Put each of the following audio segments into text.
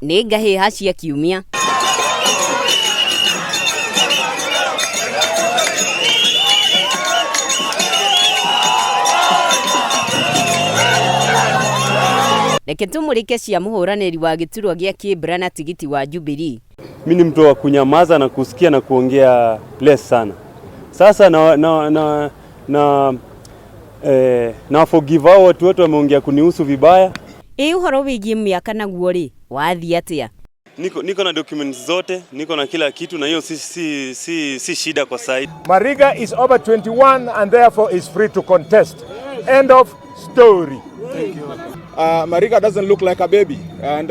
Nĩ ngahĩha cia kiumia. Reke tũmũrĩke cia mũhũranĩri wa gĩturwa gĩa Kĩbra na tigiti wa Jubilee. Mi ni mtu wa kunyamaza na kusikia na kuongea less sana. Sasa na forgive hao watu wote wameongea kunihusu vibaya. Ĩ ũhoro wĩgiĩ mĩaka naguo rĩ, wathiĩ atĩa? Niko na documents zote, niko na kila kitu na hiyo si shida kwa sasa. Mariga is over 21 and therefore is free to contest. End of story. Thank you. Mariga doesn't look like a baby and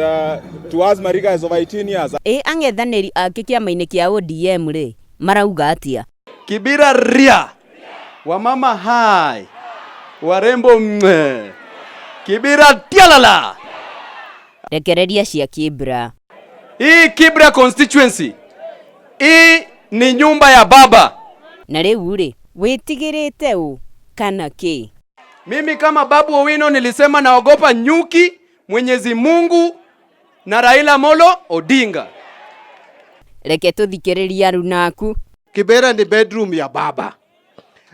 to us Mariga is over 18 years. Ĩ ang'ethanĩri ake kĩama-inĩ kĩa ODM rĩ, marauga atĩa? Kibira ria, wamama hai, warembo mwe, Kibira tialala. Rekereria cia Kibra. Hii Kibra constituency, hii ni nyumba ya baba. Na rĩu rĩ, wĩtigĩrĩte ũ kana kĩ? Mimi kama Babu Owino nilisema naogopa nyuki, Mwenyezi Mungu na Raila Amolo Odinga. Reke tuthikĩrĩrie arunaku. Kibera ni bedroom ya baba.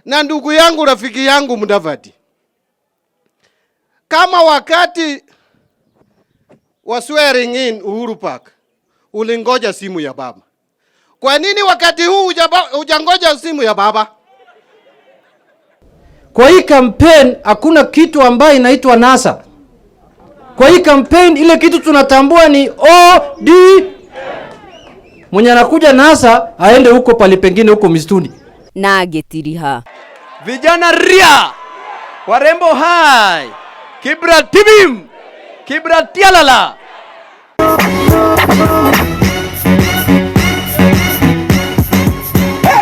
Na ndugu yangu, rafiki yangu Mudavadi, kama wakati wa swearing in Uhuru Park ulingoja simu ya baba, kwa nini wakati huu hujangoja simu ya baba? Kwa hii campaign hakuna kitu ambayo inaitwa NASA. Kwa hii campaign ile kitu tunatambua ni OD. Mwenye anakuja NASA aende huko pali pengine huko msituni. Na agĩtiriha. Vijana ria, warembo hai, Kibra tibim, Kibra tialala.